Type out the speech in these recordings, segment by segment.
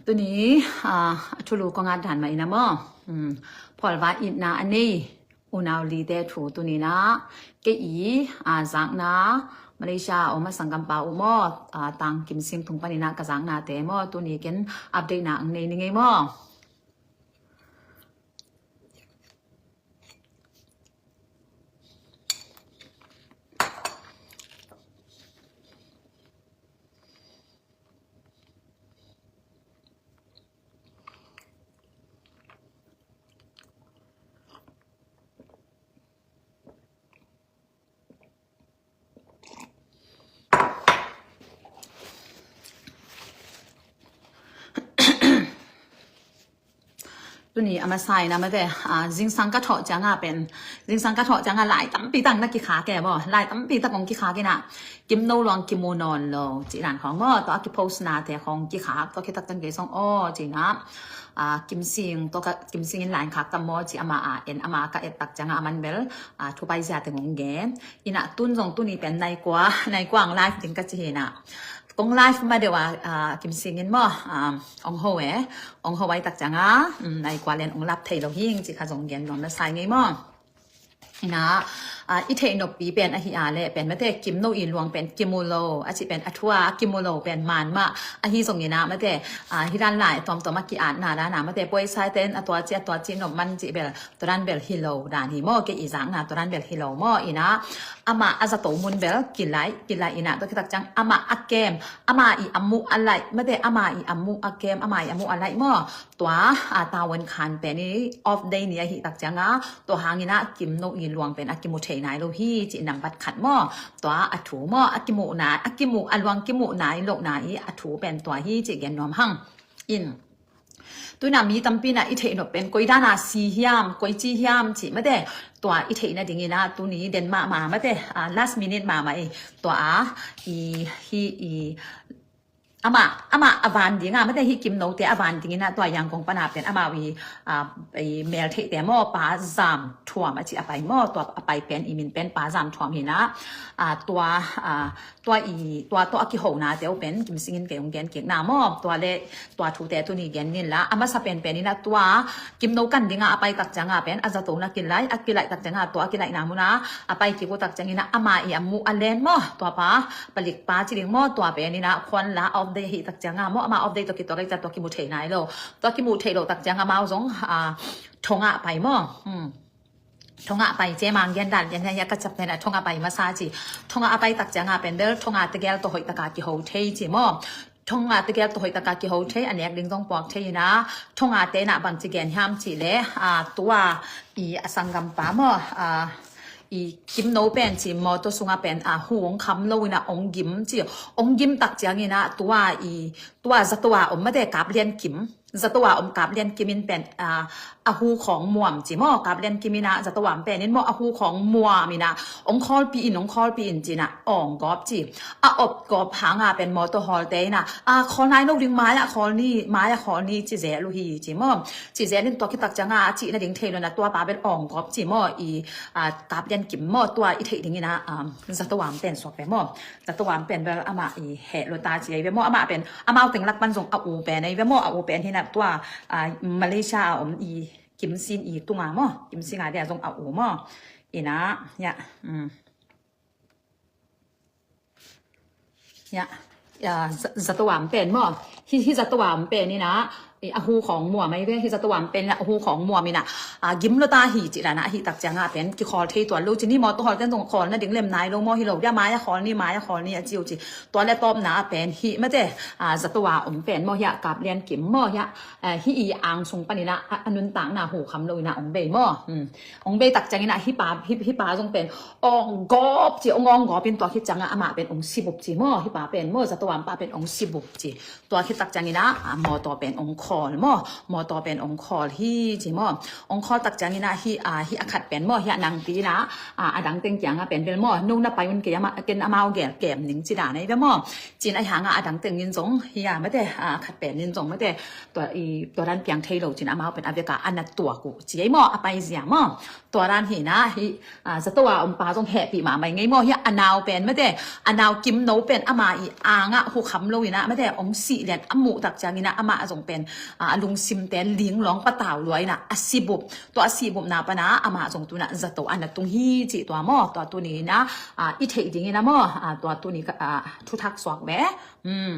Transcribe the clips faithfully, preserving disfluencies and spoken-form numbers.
Tuni, ah, a thulu kong at dan mah ina maw. Hmm. Phualva itna a nei unau lite thu tuni na kei i, ah, zakna Malaysia a om a sanggampa uh maw, ah, Tang Kim Sing Thung panina ka zaknate maw, tuni ken update na ang nei ni ngei maw. Tuni a masa ina mate, ah, zingsang ka thawh cianga pen, zingsang ka thawh cianga lai tampi tak na kikhak e maw, lai tampi tak kong kikhak ina, Kim No luang kimu nawn lo ci dan khawng maw, tua a kipost nate khawng kikhak, tua khit tak ciang kei zong aw ci ina, ah, Kim Sing, tua ka, Kim Sing in lai khak tam maw ci ama a en, ama ka et tak cianga aman bel, ah, thupai zia teng ong gen. Ina tun zong tuni pen nai kua, nai kua ang live ding ka ci hi ina. Kong live ma deuh a, ah, Kim Sing in maw, ah, ong ho e, ong ho ai tak cianga, um, nai kua lian ong lap thei lo hing ci kha zong gen nuam na sai ngei maw. Ina, ah, i theih noppi pen ahi a le pen mate Kim No i luang pen kimu lo a ci pen a thu a kimu lo pen man mah ahi zong ina mate, ah, hi dan lai tuamtuam a ki-atna dan a mate puai sai ten a tua ci a tua ci nop man ci bel tua dan bel hi lo dan hi maw, kei i zakna tua dan bel hi lo maw. Ina ama a zato mun bel kilai, kilai ina tua khit tak ciang ama a kem, ama i a muh a laih mate, ama i a muh a kem, ama i a muh a laih maw. Tua, ah, tavuan khan pen i off day ni ahi tak cianga tua hang ina Kim No i luang pen a kimu thei nai lo hi ci nambat khat maw. Tua a thu maw, a kimuh nai, a kimuh, a luang kimuh nai lo nai a thu pen tua hi ci gen nuam hang. In Tuna mi tampi na i theih nop pen koi dana si hiam, koi ci hiam ci mate, tua i theih nading ina tuni den mahmah mate, ah, last minute mahmah i tua a i hi i ama, ama a van dinga mate hi Kim No te a van ding ina tua Yangon pana pen ama i, ah, i mel theihte maw Pa Zam Thuam a ci a pai maw, tua a pai pen i min pen Pa Zam Thuam hi ina, ah, tua, ah, tua i, tua tawh a kihona teu pen Kim Sing in kei ong gen kik na maw. Tua le tua thute tuni gen nin la a masa penpen ina tua Kim No kan dinga a pai tak cianga pen a zato na kilai, a kilai tak cianga tua a kilaihna muna a pai kik uh tak ciang ina ama i a muh a len maw. Tua pa, palik pa ci ding maw, tua pen ina khuan la off day hi tak cianga maw, ama off day tua kituak ai ciang tua kimu thei nai lo. Tua kimu thei lo tak cianga mau zong, ah, thonga pai maw. Hmm. Thonga pai ci mang gen dan gen hia ka chap pen a thonga pai masa ci. Thonga a pai tak cianga pen bel thonga tegel tawh hoih taka kiho thei ci maw. Thonga tegel tawh hoih taka kiho thei, a nek ding zong puak thei ina. Thonga te na bang ci gen hiam ci le, ah, tua i a sanggampa maw, ah, i Kim No pen ci maw, tua sunga pen, ah, hu ong kham lo ina ong gim ci. Ong gim tak ciang ina tua i, tua zato a om mate Kap Lian Kim. Zato a om Kap Lian Kim in pen, ah, a hu khawng muam ci maw, Kap Lian Kim ina zato a om pen in maw a hu khawng muam ina, ong khawlpi in, ong khawlpi in ci ina, ong gawp ci. A op gawp hanga pen mawtaw hawlte ina, a khawl nai lo ding, mai-ah khawl ni, mai-ah khawl ni ci zel uh hi ci maw. Ci zel in tua khit tak cianga a cih nading thei lo ina tua pa pen ong gawp ci maw, i, ah, Kap Lian Kim maw, tua i theih ding ina, um, zato a om pen suak ve maw. Zato a om pen bel amah i heh lo ta ci ai ve maw, amah pen amau teng lak pan zong a u pen ai ve maw, a u pen hi ina tua, ah, Malaysia a om i Kim Sing i tunga maw, Kim Sing a dia zong a u maw. Ina, ya, um. Ya, ya, za-, zato a om pen maw. Hi, hi zato a om pen ina, i a hu khawng muam ai ve, hi zato a om pen ina a hu khawng muam ina, a gim lo ta hi ci dan a, hi tak cianga pen kikhawl thei tuan lo ci ni maw, tua hawl ten zong khawl nading lem nai lo maw, hi lo dia mai-ah khawl ni, mai-ah khawl ni a ci uh ci. Tua le tawpna a pen hi mate, a zato a om pen maw, hia Kap Lian Kim maw, hia, a, hi i ang sung pan ina, a, a nuntakna hu kham lo ina ong bei maw. Hmm. Ong bei tak ciang ina hi pa, hi, hi pa zong pen ong gawp ci, ong ong gawp in tua khit cianga amah pen ong sibup ci maw, hi pa pen maw, zato a om pa pen ong sibup ci. Tua khit tak ciang ina, a, mawtaw pen ong khawl maw, mawtaw pen ong khawl hi ci maw. Ong khawl tak ciangin ah hih, ah, hih a khat pen maw, hih a nangpi in ah, ah, a dang teng kiangah pen bel maw, no na pai un, kei ama, ken amau gel kem ning ci dan ahi ve maw. Cin ahi hangah a dang tengin zong hih a mate, ah, khat penin zong mate, tua i, tua dan piang thei lo cin amau pen a vekah a na tuak uh ci ei maw, a paizia maw. Tua dan hi in ah hih, ah, zato a om pa zong hehpih mahmah ngei maw. Hih a nau pen mate, a nau kimno pen ama i angah hukham lo in ah mate, ong sih lian a muh tak ciangin ah amah zong pen, ah, a lungsimte linglawng patau lua in ah a sibup. Tua a sibupna pan ah amah zong tu in ah zato a na tung hi cih tua maw. Tua tuni in ah, ah, i theih dingin ah maw, ah, tua tuni ka, ah, thuthak suak ve. Hmm.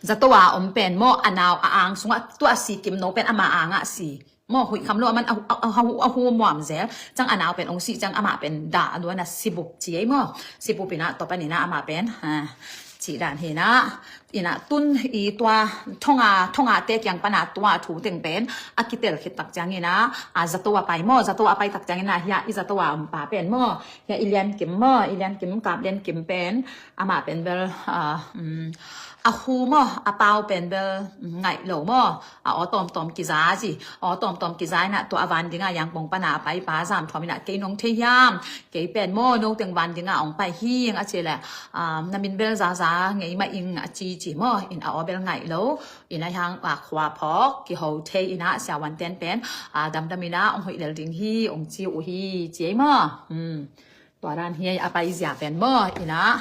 Zato a om pen maw, a nau a ang sungah tua a si kimno pen ama angah si maw, huih kham lo a man a, a, a, a, a hu muam zel. Ciang a nau pen ong sih ciang amah pen dah a luan a sibup ci ei maw. Sibup in ah tua pan in ah amah pen, ah, cih dan hi in ah. In ah tun i tua thonga, thonga te kiang pan ah tua thu teng pen a kitel khit tak ciangin ah, ah, zato a pai maw, zato a pai tak ciangin ah hih a i zato a om pa pen maw, hih a i Lian Kim maw, i Lian Kim, Kap Lian Kim pen, amah pen bel, ah, um, a hu maw, a pau pen bel, um, ngaih lo maw, a aw tawmtawm kiza ci, aw tawmtawm kiza in ah tua a van dingah Yangpong pan a pai pa zam thuam in ah kei nong thei hiam, kei pen maw, no teng van dingah ong pai hing a ci leh, ah, na min bel Zaza ngei mah ing a ci ci maw, in a aw bel ngaih lo, in ah hih hang, ah, khua phawk kiho thei in ah siavuanten pen, ah, damdam in ah ong hoih lel ding hi ong ci uh hi ci ei maw. Hmm. Tua dan hi a paizia pen maw, in ah,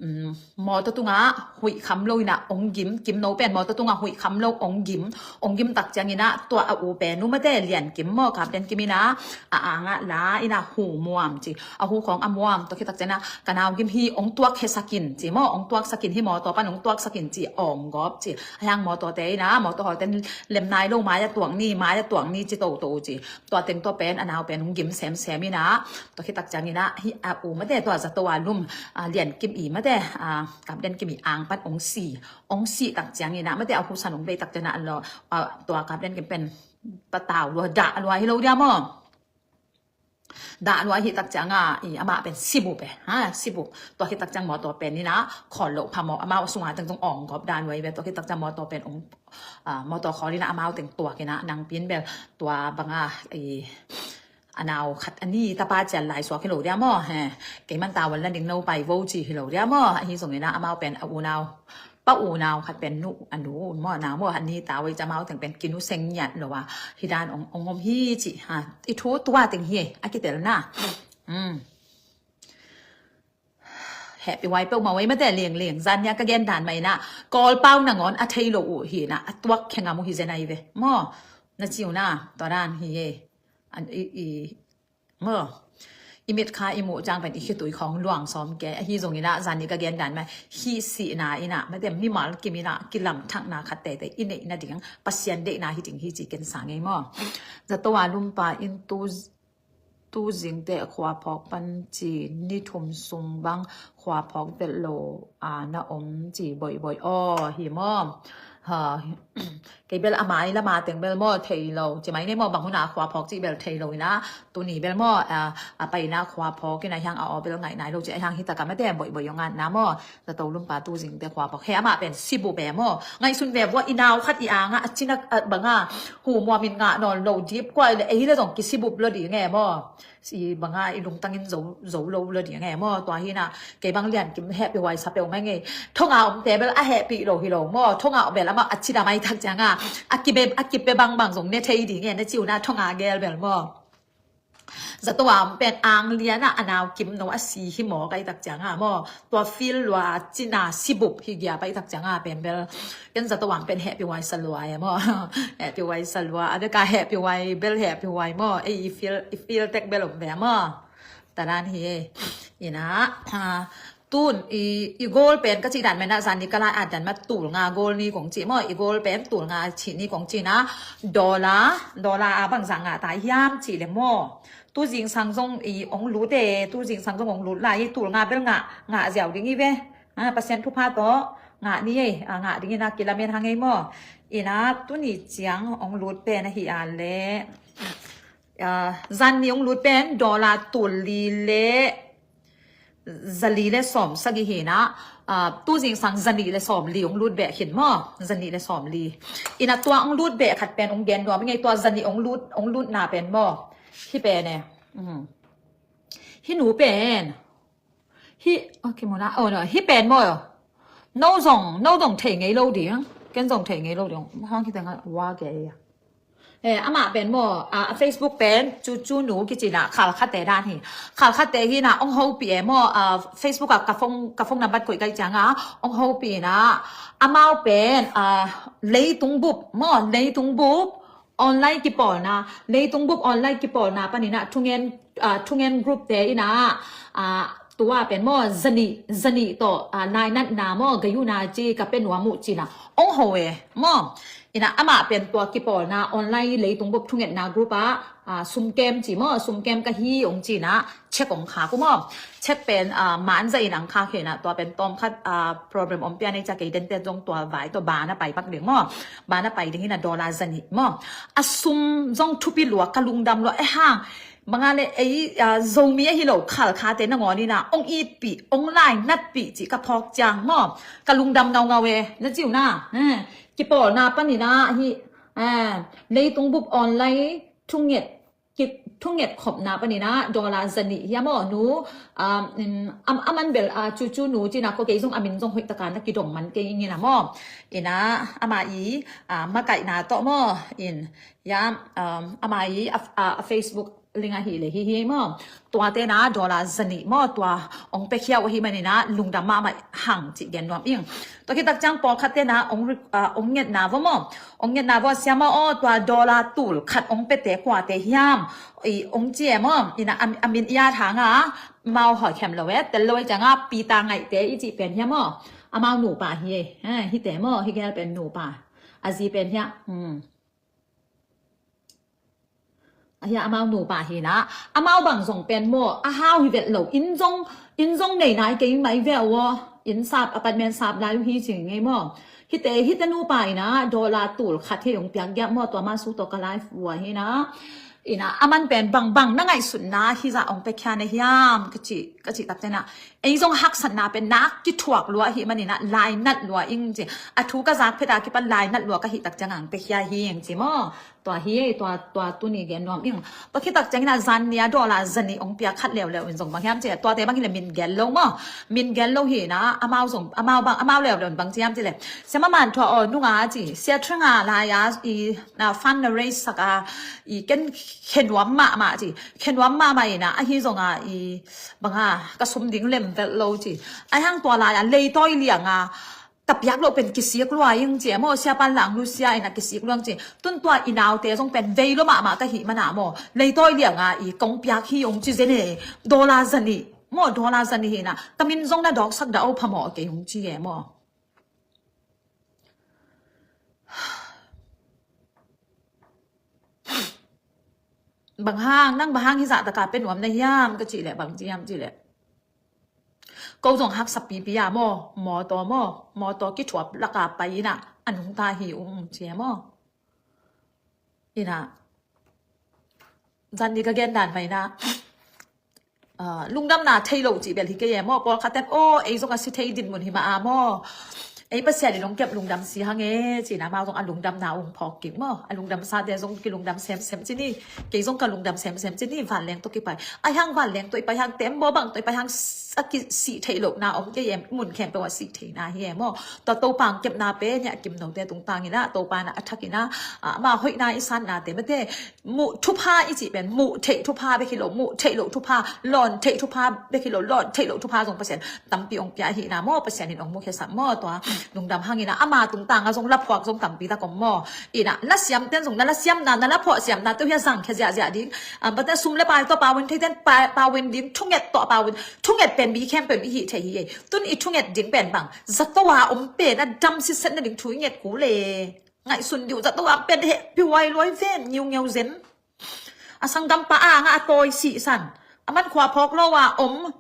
um, mawtaw tungah huih kham lo in ah ong gim, kimno pen mawtaw tungah huih kham lo ong gim, ong gim tak ciangin ah tua a u pen uh mate Lian Kim maw, Kap Lian Kim in ah a angah la in ah hu muam ci, a hu khawng a muam, tua khit tak ciangin ah ka nau gim hi, ong tuak hesak in ci maw, ong tuaksak in, hih mawtaw pan ong tuaksak in ci, ong gawp ci. Ahi hang mawtawte in ah, mawtaw hawten lem nai lo, mai a tuak ni, mai a tuak ni ci toto ci. Tua teng tua pen a nau pen ong gim semsem in ah, tua khit tak ciangin ah hih a u mate tua zato a lum, ah, Lian Kim i mate, ah, Kap Lian Kim i ang pan ong si, ong si tak ciangin ah mate a husan ong bei tak ciangin ah lo, ah, tua Kap Lian Kim pen patau lua, dah lua hi lo dia maw. Dah lua hi tak ciangah i amah pen sibup e, ha, sibup. Tua khit tak ciang mawtaw pen in ah khawl lo phamawh, amau a sunga teng zong ong gawp dah lua hi ve. Tua khit tak ciang mawtaw pen ong, ah, mawtaw khawl in ah amau teng tuak in ah nangpi in bel tua bangah i a nau khat a ni tapa cial lai suak hi lo dia maw, he. Kei man tavuan la ding no pai vo ci hi lo dia maw. Ahi zongin ah amau pen a unau, pa unau khat pen nu, a nu maw, a nau maw, a ni tavui ci amau teng pen kinu seng ngiat lo a. Hih dan ong, ong om hi ci, ha. I thu tua teng hi a kitelna. Hmm. Hehpih huai peuhmah ei mate, lianglian. Zan nia ka gen dan mah in ah Kawlpau nangawn a thei lo uh hi in ah a tuak khe ngam uh hi zen ahi ve maw. Na ci uh na, tua dan hi e. An i, i, maw, i mitkha i muh ciang pen i khitui khawng luang sawm kei. Ahi zongin ah zan nia ka gen dan mah, hih sihna in ah mate, mimal kim in ah kilamthakna khat teitei i neih nading Pasian deihna hi ding hi ci ken sa ngei maw. Zato a lumpa in tu tu zingte khua phawk pan ci, ni thum sung bang khua phawk vet lo a na om ci boihboih aw hi maw. Ha, kei bel a mai lama teng bel maw thei lo ci mai ni maw, bang hun a khua phawk ci bel thei lo in ah, tuni bel maw, a, a paina khua phawk in ah hiang a aw bel ngaih nai lo ci a hiang hi tak a mate boihboih aw ngatna maw. Zato lumpa tu zingte khua phawk. He amah pen sibup e maw. Ngaihsun ve vua, i nau khat i angah a cina, a banga hu muam in ngah nawn lo dip kuai le, ei le zong kisibup lo ding e maw. Si banga i lungtangin zo, zo lo lo ding e maw. Tua hi in ah kei bang Lian Kim hehpih huai sa peuhmah ngei. Thonga omte bel a hehpih lo hi lo maw. Thonga om bel amah a cina mai tak ciang a, a kibe, a kibe bangbang zong ne thei ding e, na ci uh na thonga gel bel maw. Zato a om pen ang lian ah a nau kimno a si hi maw, ka hih tak ciang a maw. Tua feel lua cina sibup hi gia, ka hih tak ciang a pen bel. Ken zato a om pen hehpih huai sa lua e maw. Hehpih huai sa lua. A deka hehpih huai bel hehpih huai maw. Ei i feel, i feel tek bel om ve maw. Tua dan hi e. In ah, ah, tun i, i gold pen ka cih dan mah in ah zan nia ka lai-at dan mah tul nga gold ni kong ci maw. I gold pen tul nga cih ni kong ci in ah, dollar, dollar a bangzah ngah ta hiam cih le maw. Tu zingsang zong i ong lut e, tu zingsang zong ong lut lai, tul nga bel ngah, ngah ziau ding hi ve. Ah, Pasian thupha tawh ngah ni e, ah, ngah ding in ah kilamen hang e maw. In ah tuni ciang ong lut pen ahi a le, ah, zan nia ong lut pen dollar tul li le zali le sawm sagih hi in ah, Ah, tu zingsang zanih le sawmli ong lut beh khin maw? Zanih le sawmli. Ina tua ong lut beh khat pen ong gen nuam ing ei, tua zanih ong lut, ong lutna pen maw? Hi pen e. Mm. Hi nu pen. Hi, okay, muna. Oh, no. Hi pen maw? No zong, no zong thei ngei lo ding. Ken zong thei ngei lo ding. Hang hi teng a wa ge ya. Eh, amah pen maw, ah, a Facebook pen, Cu Cu Nu kici na, Khalkhatte dan hi. Khalkhatte hi na, ong hopih e maw, ah, Facebook ah ka phone, ka phone number koih kai ciang a, ong hopih na, amau pen, ah, leitung bup maw, leitung bup, online kipawlna, leitung bup online kipawlna panin a, thungen, ah, thungen group te in a, ah, tua pen maw, zanih, zanih tawh, ah, lainatna maw, gayuna ci ka pe nuam uh ci na, ong ho e maw. Ina amah pen tua kipawlna online leitung bup thungetna group ah, ah, sumkem ci maw, sumkem ka hi ong ci na, check ong khak uh maw. Check pen, ah, manza in ang khak hi na, tua pen tawm khat, ah, problem om pian ei ca kei dente zong tua vai tua bana pai pak ding maw. Bana pai ding hi na dollar zanih maw. A sum zong thupi lua, ka lungdam lua, e hang. Bang a le ei, ah, Zomi ahi lo Khalkhatte nangawn in a, ong itpih, ong lainatpih ci ka phawk ciang maw. Ka lungdam ngaungau e, na ci uh na. Eh, kipawlna panin a hi, eh, leitung bup online thunget, ki, thunget khopna panin a dollar zanih hiam aw nu, um, um, am, aman bel, ah, Cu Cu Nu ci na ko kei zong a min zong hoih taka na kidong man kei ing in a maw. Ina ama i, ah, makaihna tawh maw. In, ya, um, ama i, a, a, a Facebook link ahi le hi hi maw. Tuate na dollar zanih maw, tua ong pekhia uh ahi manin a lungdam mahmah hang ci gen nuam ing. Tua khit tak ciang pawlkhatte na ong re-, ah, ong ngetna vaw maw. Ong ngetna vaw siam aw, tua dollar tul khat ong pete kuate hiam. I ong ci e maw, ina a, a min i at hang a, mau hoi khem lo e, tel lo e ciang a, Peter Ngaihte i cih pen hiam aw. Amau nupa hi e, eh, hite maw, hi gel pen nupa. A zi pen hiam, hmm. Ahia amau nupa hi na, amau bang zong pen maw, a hau hi vet lo, inn zong, inn zong nei nai kei mai ve aw, inn sap, apartment sap lai uh hi ci ngei maw. Hite, hite nupa ina, dollar tul khat hi ong piak giak maw, tua ma su tawh ka live ua hi na. Ina, aman pen bang bang na ngaihsutna, hi zah ong pekhia na hiam, ka ci, ka ci tak tena. Ei zong haksatna pen nak kithuak lua hi manin a, lainat lua ing ci. A thu ka zak phet a kipan lainat lua ka hi tak ciang ang pekhia hi ing ci maw. Tua hi, tua, tua tuni gen nuam ing. Tua khit tak ciangin a zan nia dollar zanih ong piak khat leuleu in zong bang hiam ci le. Tuate bang hi le min gen lo maw. Min gen lo hi na, amau zong, amau bang, amau leuleu in bang ci hiam ci le. Sia maman thua aw nunga ci. Sia thranga lai a i, na, fund na raise sak a i ken khe nuam mahmah ci. Khe nuam mahmah ina, ahi zong a i bang a, ka sum ding lem vel lo ci. Ai hang tua lai a, leitawi liang a, ka piak loh pen kisik lua ing ci e maw, sia pan lang lu sia ina kisik lua ing ci. Tun tua i naute zong pen vei lo mahmah ka hih mana maw. Leitawi liang a i kong piak hi ong ci zen e. Dollar zanih. Maw dollar zanih hi na. Ka min zong na dawksak dah o phamawh kei ong ci e maw. Bang hang, nang bang hang hi zah taka pe nuam na hiam ka cih leh, bang ci hiam cih leh. Ko zong haksa pipi a maw, mawtaw maw, mawtaw kithuap laka pai ina, a nungta hi ung ci e maw. Ina, zan ni ka gen dan mai na. Ah, lungdamna thei lo cih bel hi kei e maw, pawlkhat ten, aw, ei zong a si thei dinmun hi mah a maw. Ei Pasian in hong kep lungdam si hang e, ci na amau zong a lungdamna ung phawk kik maw. A lungdamsate zong kilungdam semsem ci ni, kei zong ka lungdam semsem ci ni, vanleng tawh kipai. Ai hang vanleng tawh i pai hang, tembaw bang tawh i pai hang, a kisih theih lohna om kei em, mun khempeuh a sih theihna hi e maw. Tua Topa hong kepna pen, nia kim note tungtang ina, Topa na a thak ina, ah, ama hoihna i sannate mate, muh thupha i cih pen, muh theih thupha bek hi lo, muh theih loh thupha, lawn theih thupha bek hi lo, lawn theih loh thupha zong Pasian tampi ong pia hi na maw, Pasian in ong mukhia sak maw, tua lungdam hang ina, ama tungtang a zong laphuak zong tampi tak om maw. Ina, lasiam ten zong, na lasiamna, na laphuah siamna, teuh hia zangkhia ziahziah ding. Ah, bate sum le pai tawh pau in thei ten, pa-, pau in ding, thunget tawh pau in, thunget pen mi khempeuh in i hih thei hi e. Tun i thunget ding pen bang, zato a om pen, a dam sitset na ding thu i nget kul e. Ngaihsun diu, zato a pen heh pihuai luai ven, ngiungeu zen. A sanggampa a nga a tawi sihsan. A man khua phawk lo a om.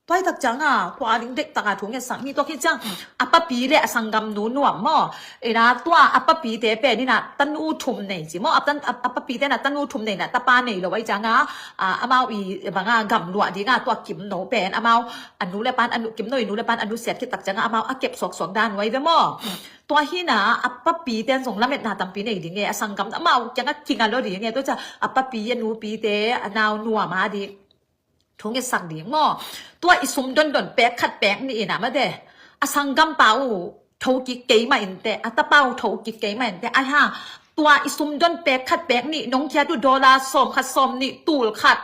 Tua hi tak cianga tua ding deihtak a thu ngetsak mi tua hi ciang, a papi le a sanggamnu nuam maw? Ina tua a papite pen ina tanu thum nei ci maw? A tan, a, a papite na tanu thum nei na tapa nei lo ahi cianga, a, amau i banga gamluah dinga tua Kimno pen amau a nu le pan a nu, Kimno i nu le pan a nu siat khit tak cianga amau a kep suaksuak dan uh ahi ve maw? Tua hina a papite in zong lametna tampi nei ding e, a sanggam amau kianga kinga lo ding e, tua cia a papi a nupite a nau nuam a ding thu ngetsak ding maw? Tua i sum dondon pek khat pek nih ina mate, a sanggampa uh tho kik kei mah inte, a tapa uh tho kik kei mah inte, ai ha, tua i sum don pek khat pek nih nong khiat uh dollar sawm khat sawm nih tul khat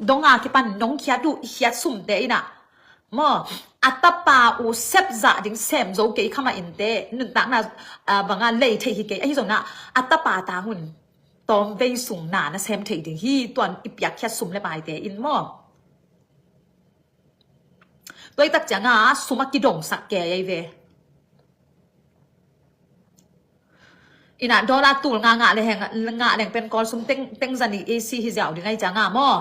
donga kipan nong khiat uh i khiat sumte ina maw? A tapa uh sepzah ding sem zo kei kha mah inte, nuntakna, a, banga lei thei hi kei, ahi zongna a tapa tangun tawmvei sung na na sem thei ding hi, tuan i piakkhiat sum le paite in maw? Tua i tak cianga sum a kidongsak ke ei ve. Ina dollar tul nga ngah le heng, ngah leng pen Kawl sum teng, teng zani A C hi ziau ding ahi cianga maw?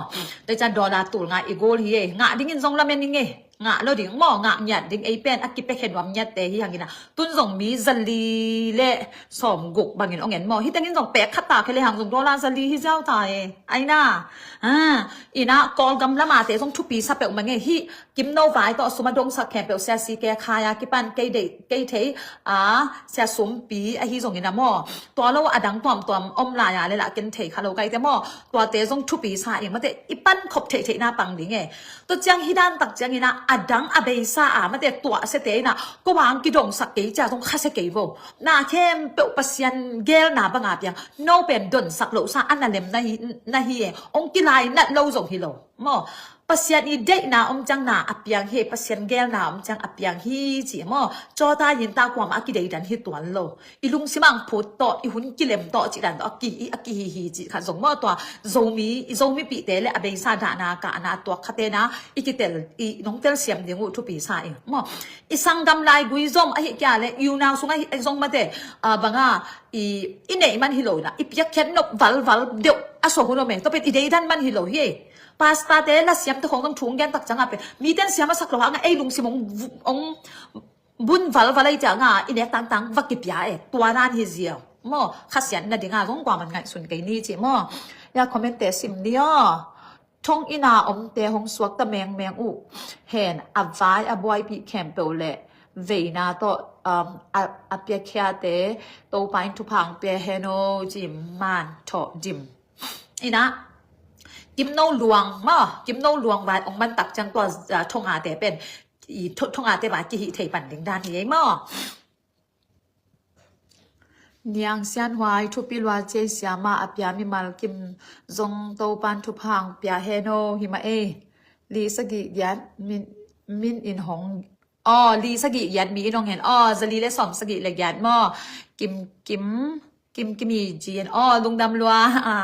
Tua i ciang dollar tul nga i gol hi ei, ngah dingin zong lamen ing ei. Ngah lo ding maw, ngah ngiat ding ei pen a kipekhe nuam ngiatte hi hangina. Tun zong mi zali le sawm guk bangin ong en maw? Hi tengin zong pek khat ta khe le hang zong dollar zali hi ziau ta e. Aina. Ha, ina Kawlgam lamate zong thupi sa peuh mange hi. Kimno vai tawh sum a dongsak khempeuh sia si ke khaya kipan kei deih, kei thei, a, sia sumpi ahi zongina maw? Tua lo a dang tuamtuam om lai a le lah ken thei kha lo kaite maw? Tuate zong thupi sa ing mate i pan khop theihtheihna pang ding e. Tua ciang hi dan tak ciangina a dang a beisa a mate tuah sete ina ko vang kidongsak kei cia zong khase kei vo. Na khempeuh Pasian gelna banga piang, no pen donsak losa a na lem na hi, na hi e. Ong kilainat lo zong hi lo maw? Pasian i deihna om ciang na a piang hi, Pasian gelna om ciang a piang hi ci maw? Cawta yinta kuama a kideidan hi tuan lo. I lungsim ang phut tawh, i hun kilem tawh cih dan tawh a ki, a kihi hi cih khat zong maw? Tua Zomi, i Zomipihte le a beisa dahna kahna tuak khatena i kitel, i nong telsiam ding uh thupi sa ing maw? I sanggam laigui zom ahi kia le i unau sung ahi zong mate, a, banga i, i neih man hi lo ina i piakkhiat nop valval deuh a suak hun om e. Tua pen i deidan man hi lo hi. Pastorte lasiamte khong zong thu ong gen tak cianga pen miten siam a sak lo hanga ei lungsim ong, ong bun valval ahi cianga i nek tangtang va kipia e, tua nan hi ziau maw? Khasiatna dinga zong kuaman ngaihsun kei ni ci maw? Ya comment te sim ni aw. Thong ina omte hong suakta mengmeng uh hen, a vai a buaipih khempeuh le veina tawh, um, a, a piakhiate Topa in thupha ong pia hen o ci man thawh dim. Ina Kimno luang maw, Kimno luang vai ong man tak ciang tua, a, thongate pen i tho-, thongate va kihih thei pan ding dan hi ei maw? Niang Sian Huai, thupi lua ciai siama a pia mimal kim zong Topan thupha ong pia hen o hi mah ei. Li sagih giat min, min in hong, aw, li sagih giat mi in hong hen. Aw, zali le sawm sagih le giat maw? Kim, kim, kim, kim i ci in. Aw, lungdam lua. A.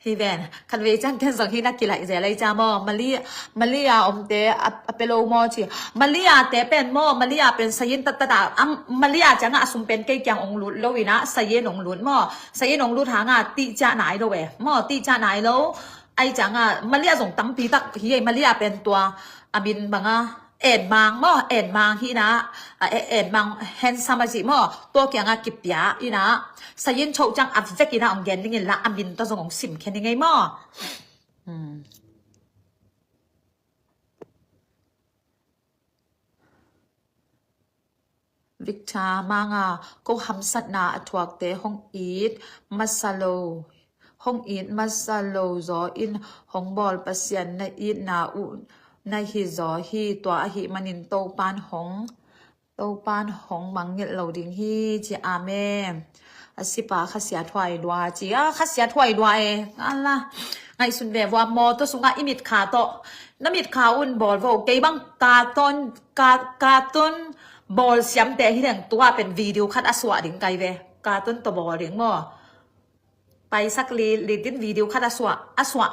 Hi ven, khatvei ciang ken zong hi na kilaih zel ei cia maw? Malia, Malia omte a, a pe lo maw ci. Malia te pen maw, Malia pen sayin tattat a, am, Malia cianga a sum pen kei kiang ong lut lo ina, sayin ong lut maw? Sayin ong lut hanga tih ciah nai lo e. Maw, tih ciah nai lo. Ai cianga Malia zong tampi tak hi ei, Malia pen tua a min banga Enmang maw, Enmang hi na, a, e-, Enmang handsome a cih maw, tua kianga kipia ina, sayin choh ciang a vek ina ong gen dingin la a min tawh zong ong sim khen ing ei maw. Hmm. Victor Manga, ko hamsatna a thuakte hong it masa lo, hong it masa lo zaw in hong bawl Pasian na itna uh na hi zaw hi, tua ahih manin Topan hong, Topan hong mangngilh lo ding hi ci. Amen. A sipa khasiat huai lua ci. A khasiat huai lua e. Ala. Ngaihsun ve vua mawtaw sunga i mitkha tawh. Na mitkha un bawl vo. Kei bang carton, car-, carton bawl siamte hi leng tua pen video khat a suah ding kai ve. Carton tawh bawl ding maw? Paisak li, litin video khat a suah, a suah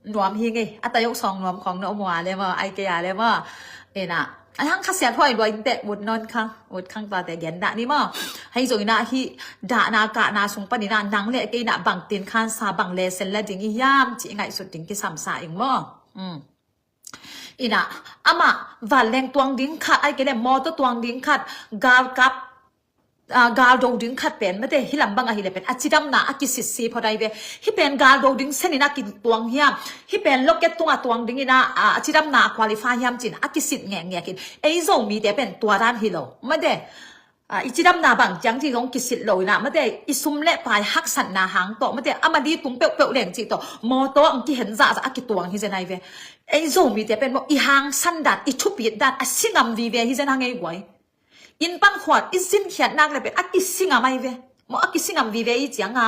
nuam hi ngei. A tayok sawng nuam khawng na om ua le maw, ai kei a le maw. Ena, ai hang khasiat huai lua inteh, ut nawn khang, ut khang tuate gen dah ni maw. Hei zong ina hi, dahna kahna sung pan ina, nang le kei ina bang tin khansa bang le sen la ding i hiam, ci i ngaihsut ding kisam sa ing maw. Hmm. Ina, amah vanleng tuang ding khat, ai kei le mawtaw tuang ding khat, galkap, ah, galdo ding khat pen mate, hi lam bang ahih le pen a cidamna a kisitsi phot ai ve. Hi pen galdo ding senin a kituang hiam, hi pen loket tungah tuang dingin a, ah, a cidamna a qualify hiam cin a kisit ngekngek in. Ei Zomite pen tua dan hi lo mate. Ah, i cidamna bang ciang ci zong kisit lo ina mate, i sum le pai haksatna hang tawh mate, a madi tung peuhpeuh leng ci tawh mawtaw ang kihen zahzah a kituang hi zen ai ve. Ei Zomite pen maw i hangsan dan, i thupit dan a singam vive hi zen hang ei guai. Inn pan khual i zinkhiat nak le pen a kisingam ai ve. Maw a kisingam vive i cianga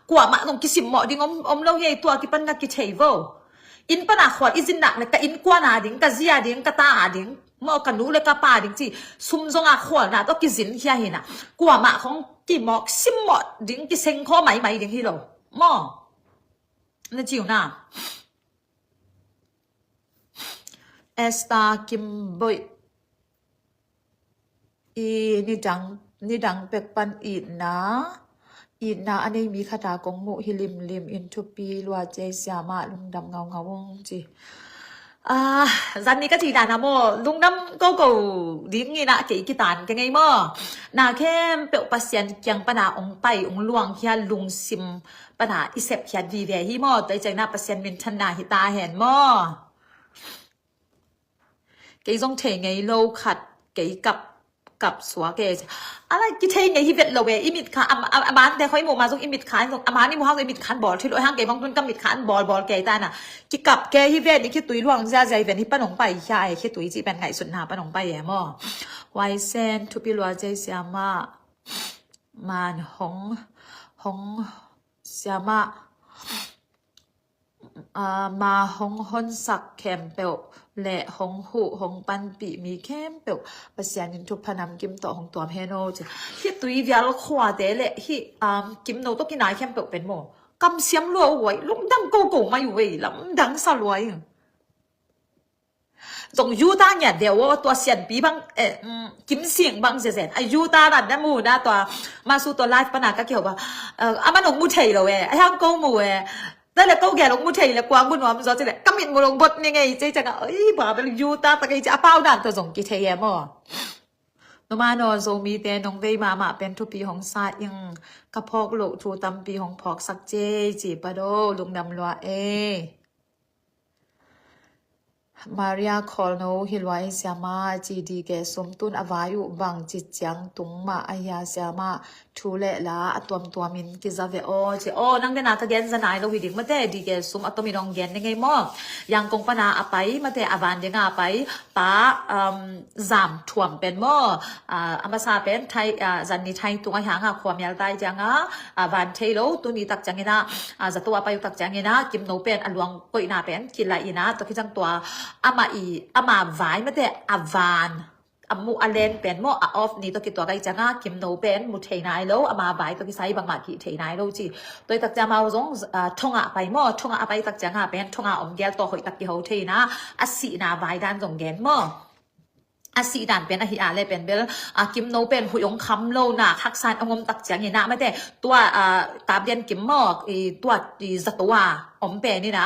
kuamah zong kisimmawh ding om, om lo hi ei, tua kipan na kithei vo. Inn pana khual i zin nak le ka innkuana ding, ka zia ding, ka ta a ding, maw ka nu le ka pa ding ci sum zonga khualna tawh kizinkhia hina. Kuamah khong kimawk simmawh ding, kisengkhaw maimai ding hi lo. Maw na ciu na. Esther Kimboih. I nidang, nidang pek pan itna, itna a nei mi khata kong muh hi limlim in thupi lua cei siamah lungdam ngaungau ung ci. Ah, zan ni ka ci dan a maw, lungdam koko ding ina kei kitan ka ngei maw. Na khempeuh Pasian kiang pana ong pai, ong luang khia lungsim pana i sep khiat vive hi maw. Tua i cengna Pasian minthanna hi ta hen maw. Kei zong thei ngei lo khat, kei kap, kap suak e. Ala kithei ngei hi vet lo e, i mit kha, a, a, a mante khoi mu ma zong i mit kha, zong a man i mu hang zong i mit khan bawl thei lo, hang kei bang tun ka mit khan bawl bawl kei ta na. Kikap kei hi vet, i khitui luang ziazia hi vet, hi pan ong pai hia e, khitui ci pen ngaihsutna pan ong pai e maw. Huai sen, thupi lua cei siamah, man hong, hong siamah. Ah, ma hong honsak khempeuh le hong huh hong panpih mi khempeuh Pasian in thupha namkim tawh hong tuam hen aw ci. Hi tui vial khuate le hi, um, kimno tawh kinai khempeuh pen maw, kamsiam lua uh ei, lungdam koko mai uh ei, lamdang sa lua ei. Zong yuta ngiat deuh aw, tua sianpi bang, eh, mm, kimsing bang zezen a yuta ran na mu na tua, masu tua live pana ka kiho ba, eh, a man ong mu thei lo e, a hiang ko mu e. Tua le ko gel ong mu thei le kuang bu nuam zaw ci le ka mit mu long bot ni ngei cei canga, oi ba bel yuta ta kei ci a pau dan tua zong kithei e maw. Noma naw Zomite nong vei mahmah pen thupi hong sa ing, ka phawk loh thu tampi hong phawksak cei ci pa do, lungdam lua e. Maria Kholno hi lua ei siama ci, D K sum tun a vai uh bang ci ciang tung mah a hia siama, thu le la a tuamtuamin kiza ve aw ci. Aw, nang dena ka gen za nai lo hi ding mate, D K sum a tomin ong gen ding ei maw. Yangkong pana a pai mate, a van dinga a pai pa, um, Zam Thuam pen maw. Ah, a masa pen thai, ah, zan ni thai tung a hianga khua mial tai cianga, ah, van thei lo, tuni tak ciangina, ah, zato a pai uh tak ciangina, kimno pen a luang koihna pen kila ina, tua kicang tua ama i, ama vai mate a van a mu a len pen maw, a off ni tua kitua kai cianga kimno pen mu thei nai lo, ama vai tua kisai bangmah kih thei nai lo ci. Tua i tak cianga mau zong, ah, thonga pai maw, thonga a pai tak cianga pen thonga om gel tua hoih tak kiho thei na, a sihna vai dan zong gen maw. A sih dan pen ahi a le pen bel, a, kimno pen huih ong kham lo na, haksan ong om tak ciangina mate, tua, a, Kaplian kim maw, i, tua, i, zato a om pen ina,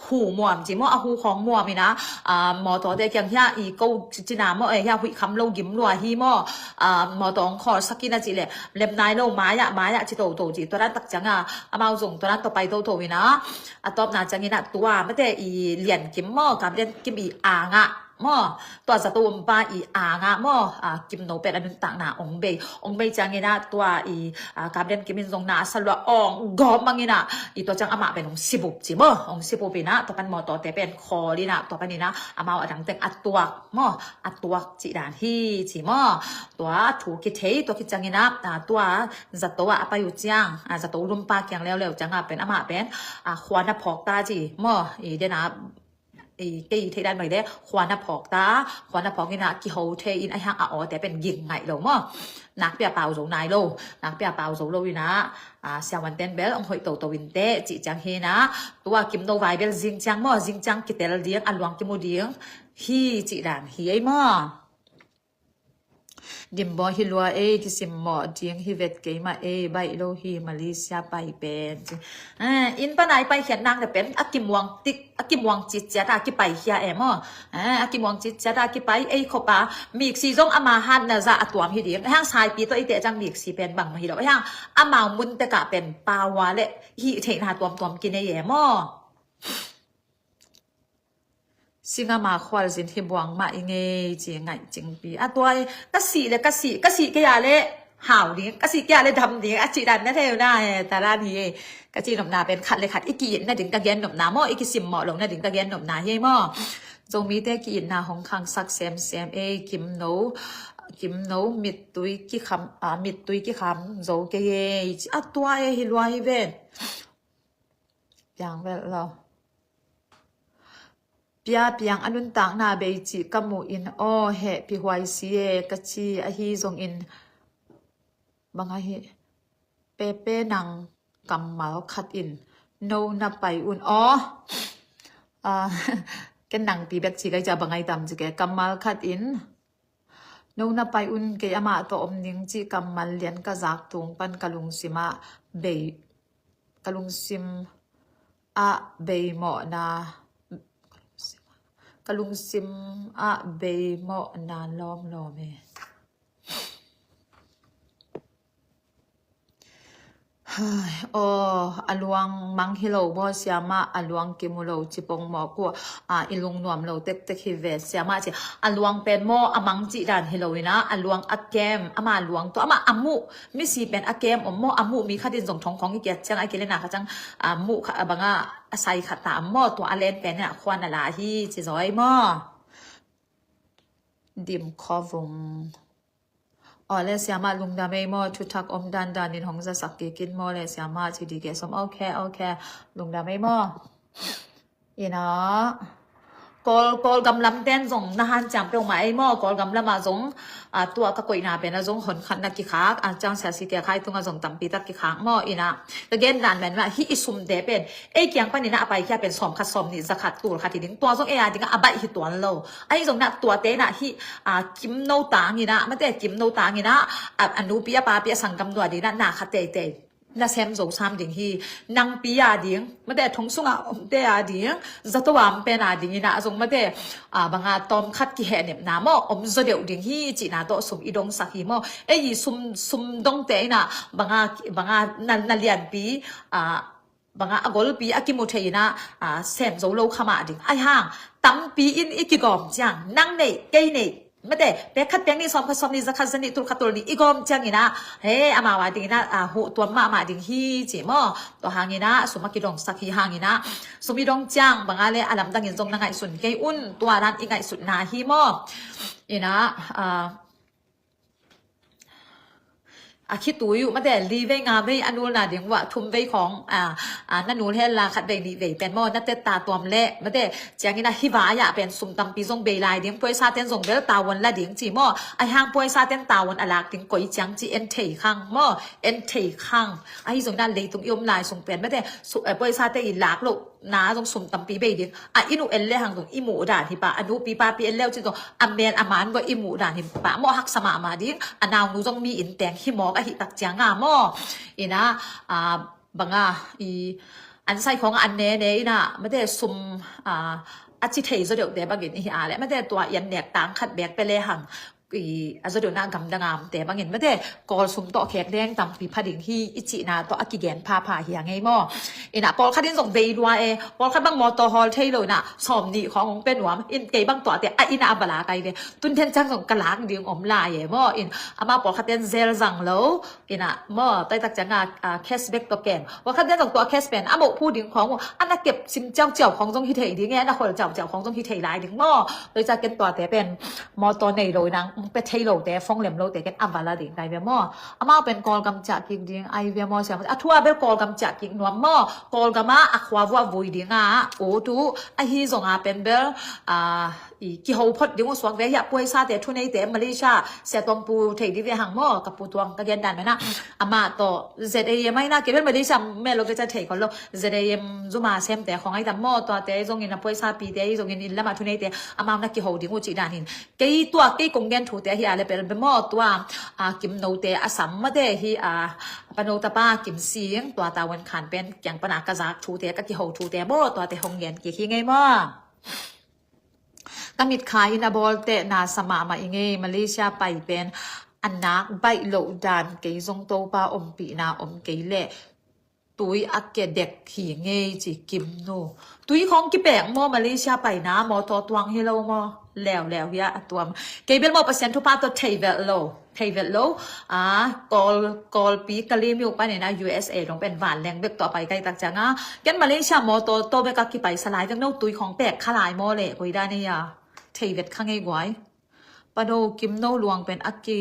hu muam ci maw, a hu khawng muam ina, a, mawtawte kiang hia, i, ko ci, cina maw, e, hia huih kham lo gim lua hi maw, a, mawtaw ong khawl sak ina ci le, lem nai lo, maya, maya ci toto ci, tua dan tak cianga, amau zong tua dan tua pai toto ina, a tawpna ciangina, tua mate, i, Lian kim maw, Kaplian kim i, anga, maw, tua zato umpa i anga maw, a, kimno pen a nuntakna ong bei. Ong bei ciangina tua i, a, Kaplian kimin zong na a salua ong gawm mangina i tua ciang amah pen ong sibup ci maw. Ong sibup ina tua pan mawtawte pen khawl ina tua pan ina amau a dangteng a tuak maw. A tuak ci dan hi ci maw. Tua thu kithei tua kiciangina, a, tua zato a a pai uh ciang, a, zato lumpa kiang leuleu cianga pen amah pen, a, khua na phawk ta ci maw. I dena i, kei thei dan mai le, khua na phawk ta, khua na phawk ina kiho thei in a hiang a awte pen ging ngaih lo maw. Nakpia pau zo nai lo, nakpia pau zo lo ina, a, siavuanten bel ong hoih toto inte, ci ciang hi ina, tua kimno vai bel zing ciang maw, zing ciang kitel ding, a luang kimu ding, hi ci dan hi ei maw. Dimbaw hi lua ei, kisimmawh ding hi vet keimah ei, baih lo hi Malaysia pai pen. Eh, inn pana i paikhiat nak le pen a kimuang tik, a kimuang citciat a kipaikhia e maw. Eh, a kimuang citciat a kipai ei khop a, miksi zong ama hatna zah a tuam hi ding. Hang saipi tawh i teh ciang miksi pen bangmah hi lo. Hang amau mun tekah pen paua le hih theihna tuamtuam kinei e maw. Singama khualzin hi buang mah i ngei ci ngaih cingpi. A tua ka sih le ka sih, ka sih kei a le hau ding, ka sih kei a le dam ding a cih dan na thei uh na he, talan hi e. Ka cih nopna pen khat le khat i ki-it nading ka gen nopna maw, i kisimmawh lo nading ka gen nopna hi e maw. Zomite ki-itna hong khangsak semsem ei, Kimno, Kimno mittui kikham, a, mittui kikham zo kei ei. A tua e hi lua hi ven. Piang velh lo. Pia piang a nuntakna bei cih ka muh in aw heh pihuai si e ka ci ahi zongin bang ahi pepe nang kammal khat in no na pai un aw. Ah, ken nang pi bek ci kai ca bang ai tam ci ke kammal khat in no na pai un kei amah tawh om ning cih kammal lian ka zak tung pan ka lungsim ah bei, ka lungsim ah bei mawhna, ka lungsim ah bei mawhna lawmlawm e. Aw, a luang mang hi lo maw siamah, a luang kimu lo cipong maw kua, a, i lungnuam lo tektek hi ve siamah ci. A luang pen maw a mang cih dan hi lo ina, a luang a kem, ama luang tua, ama a muh, misi pen a kem om maw, a muh mi khatin zong thongkhong i kiat ciang a kilena kha ciang, a muh kha, a banga a sai khat ta om maw, tua a len pen a khuan a la hi ci zaw ei maw. Dim khovung. Aw le siamah lungdam ei maw, thuthak om dandan in hong zasak kikin maw le siamah ci di ke som. Ok, ok. Lungdam ei maw. Ina Kawl, Kawlgam lam ten zong na hanciam peuhmah ei maw. Kawlgam lamah zong, a, tua ka koihna pen a zong hon khat na kikhak, a, ciang siasi ke khai tunga zong tampi tak kikhak maw. Ina ka gen dan men mah hi i sumte pen ei kiang panin a paikhia pen sawm khat sawm nih za khat tul khat hi ding. Tua zong ei a dingah a baih hi tuan lo. Ahi zong na tuate na hi, a, kim no tang ina, mate kim no tang ina, a, a nupi a papi a sanggam dua ding na, na kha teitei na sem zo sam ding hi. Nangpi a ding, mate thong sunga omte a ding, zato a om pen a ding ina, a zong mate, a, banga tawm khat kihehnepna maw om zaw deuh ding hi cihna tawh sum i dongsak hi maw. Ei i sum, sum dongte ina banga, banga na, na lianpi, a, banga a golpi a kimu thei ina, a, sem zo lo kha mah ding. Ai hang tampi in i kigawm ciang nang neih, kei neih, mate pek khat pek nih sawm khat sawm nih za khat za nih tul khat tul nih i gawm ciang ina, he amau a ding ina, a, huh tuam mahmah ding hi ci maw. Tua hang ina sum a kidongsak hi hang ina sum i dong ciang banga le a lamdangin zong na ngaihsun kei un, tua dan i ngaihsutna hi maw. Ina, a, a khitui uh mate li vei nga vei a nulna ding uah thum vei khawng, a, a, na nul hel la khat vei nih vei pen maw na tetta tuam leh mate ciangin a hi vai ah pen sum tampi zong bei lai ding, puaisa ten zong bel tavuan la ding ci maw. Ahi hang puaisa ten tavuan a lak ding koi ciang ci en thei khang maw, en thei khang. Ahi zong na leitung i om lai sung pen mate su, eh, puaisa te i lak loh na zong sum tampi bei ding. A inn uh en le hang zong i muh dan hi pah, a nupi papi en le uh cin zong a mel a man bawh i muh dan hi pah maw, haksa mahmah ding. A naunu zong mi inn teng hi mawk ahi tak cianga maw. Ina, a, banga i an sai khawng an ne ne ina mate sum, a, a ci thei zaw deuhte bangin i hi a le mate tua i an nek tang khat bek pe le hang i a zaw deuhna gamdang a omte bangin mate Kawl sum tawh khek deng tampi pha ding hi i cihna tawh a kigen phapha hi a ngei maw. Ina pawlkhat in zong bei lua e, pawlkhat bang mawtaw hawl thei lo ina sawm nih khawng hong pe nuam in, kei bang tuahte a ina a bala kai ve. Tun then ciang zong ka lak ding om lai e maw. In ama pawlkhat ten zel zang lo ina maw, taitak cianga, a, cashback tawh kem. Pawlkhat ten zong tua cash pen a moh phu ding khawng uh a na kep sim ciauciau khawng zong hi thei ding e, a na khol ciauciau khawng zong hi thei lai ding maw. Tua i ca ken tuate pen mawtaw nei lo inang pe thei lote, phone lem lote ken a vala ding kai ve maw. Amau pen Kawlgam ciah kik ding ai ve maw siam. A thu a bel Kawlgam ciah kik nuam maw. Kawlgam ah a khua vuah vui ding a ut uh, ahi zong a pen bel, a, i kiho phot ding uh suak ve hi a, puaisate thuneite Malaysia, Sia Tuangpu thei dih ve hang maw, ka pu Tuang ka gen dan mena, amah tawh Z A M ahi na, kei bel Malaysia mel lo kei ca thei khol lo, Z A M zum a semte khong ahi tam maw, tuate ahi zongin a puaisapite ahi zongin inn lam a thuneite amau na kiho ding uh cih dan in. Kei tua, kei kong gen thute ahi a le pel bel maw, tua, a, Kim Note a sam mate hi a, Pa No tapa Kim Sing, tua Tavuan Khan pen kiang pana ka zak thute, ka kiho thute maw, tuate hong gen kik hi ngei maw. Ka mitkhai in a bawlte na sa mahmah i ngei, Malaysia pai pen a nak baih loh dan, kei zong Topa ompihna om kei leh tui a kia dek hi ngei ci Kim Nu. Tui khong kipek maw, Malaysia paina maw, tawh tuang hi lo maw, leuleu hi a, a tuam. Kei bel maw Pasian thupha tawh thei velh lo, thei velh lo. A, Kawl, Kawlpi ka lim uh panin a U S A dong pen vanleng bek tawh a pai kai tak ciang a, ken Malaysia maw tawh, tawh bek a kipaisa lai vek no, tui khong pek kha lai maw le, koi dan ei a, thei vet kha ngei guai. Pa No, Kim No luang pen a ki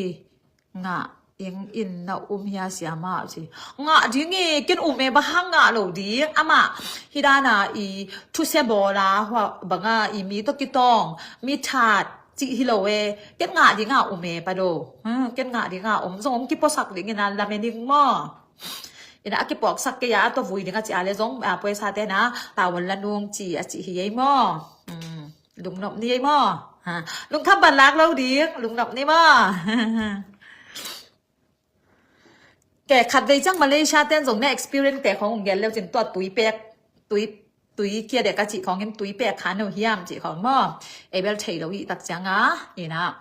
ngah ing in na um hia siamah ci. Ngah ding e, ken um e, bang hang ngah lo ding. Amah hi dana i thusia bawla hua banga i mi tawh kitawng, mi that cih hi lo e. Ken ngah ding a um e, Pa Do. Hmm, ken ngah ding a um, zong om kipuaksak ding ina lamen ing maw. Ina a kipuaksak kei a, a tawh vui ding a ci a le zong, a, puaisate na Tavuan la nung ci a ci hi ei maw. Hmm. Lungnop ni ei maw? Ha. Lungkham ban lak lo ding, lungnop ni maw? Kei khat vei ciang Malaysia ten zong na experience te khong ung gel leu cin tua tui pek, tui, tui kia dek a cih khong in tui pek khan uh hiam cih khong maw? Ei bel thei lo hi tak ciang a, ina.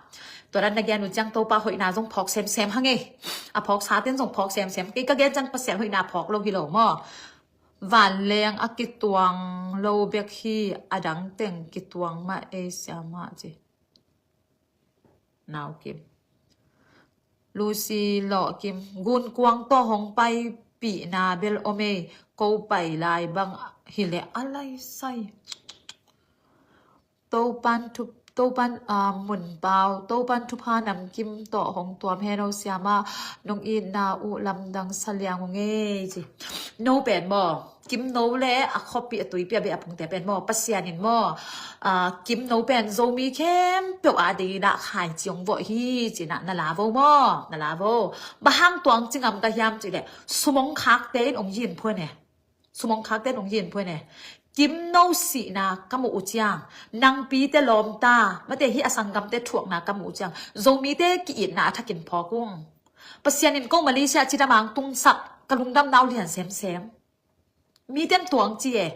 Tua dan na gen uh ciang Topa hoihna zong phawk semsem hang ei. A phawksa ten zong phawk semsem. Kei ka gen ciang Pasian hoihna phawk lo hi lo maw? Vanleng a kituang lo bek hi, a dang teng kituang mah ei siamah ci. Nau Kim. Lucy Lawh Kim. Gunkuang tawh hong paipihna bel om ei, ko pai lai bang hileh a lai sai. Topan thup, Topan, ah, mun pau, Topan thupha namkim tawh hong tuam hen o siamah, nong itna uh lamdang sa liang ung ei ci. No pen maw, Kim No le a khuapi a tuipi a beh a pungte pen maw, Pasian in maw, ah, Kim No pen Zomi khempeuh a dei dah khaici hong vawh hi ci na, na la vo maw, na la vo. Bang hang tuang ci ngam ka hiam cih leh, sumong khakte in hong yin phuan e. Sumong khakte in hong yin phuan e. Kim No sihna ka muh uh ciang, nangpite lawmta, mate hi a sanggamte thuakna ka muh uh ciang, Zomite ki-itna a thakin phawk ung. Pasian in ko Malaysia cidam ang tungsak, ka lungdam nau lian semsem. Miten tuang ci e.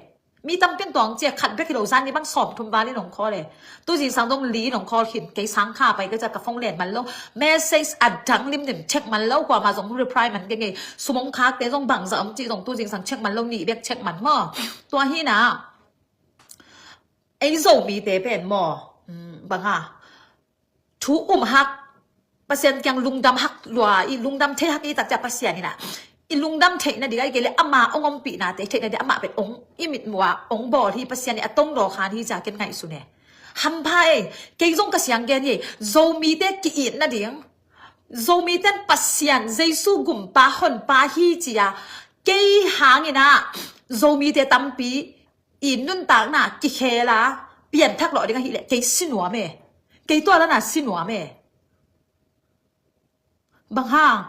Mi tampi in tuang ci e, khat bek hi lo, zan ni bang sawm thum val in hong call e. Tu zingsang dong li in hong call khin, kei sang kha pai ka ca ka phone len man lo. Message a dang limlim check man lo, kuama zong reply man kei ngei. Sumong khakte zong bangzah om ci zong tu zingsang check man lo, nih bek check man maw. Tua hi na. Ei Zomite pen maw. Hmm, bang a. Thu um hak, Pasian kiang lungdam hak lua, i lungdam thei hak i tak ciang Pasian ina. I lungdam theihna ding a i kei le ama hong ompihnate theihna ding, amah pen hong i mitmuh ah hong bawl hi, Pasian i a tong daw khan hi cia ken ngaihsun e. Hampha e, kei zong ka siang gen hi, Zomite ki-itna ding. Zomite in Pasian, Jesu gumpa, honpa hi cia. Kei hangin ah, Zomite tampi, i nuntakna kikhel a, pianthak lawh ding ahih leh, kei si nuam e. Kei tua lana si nuam e. Bang hang,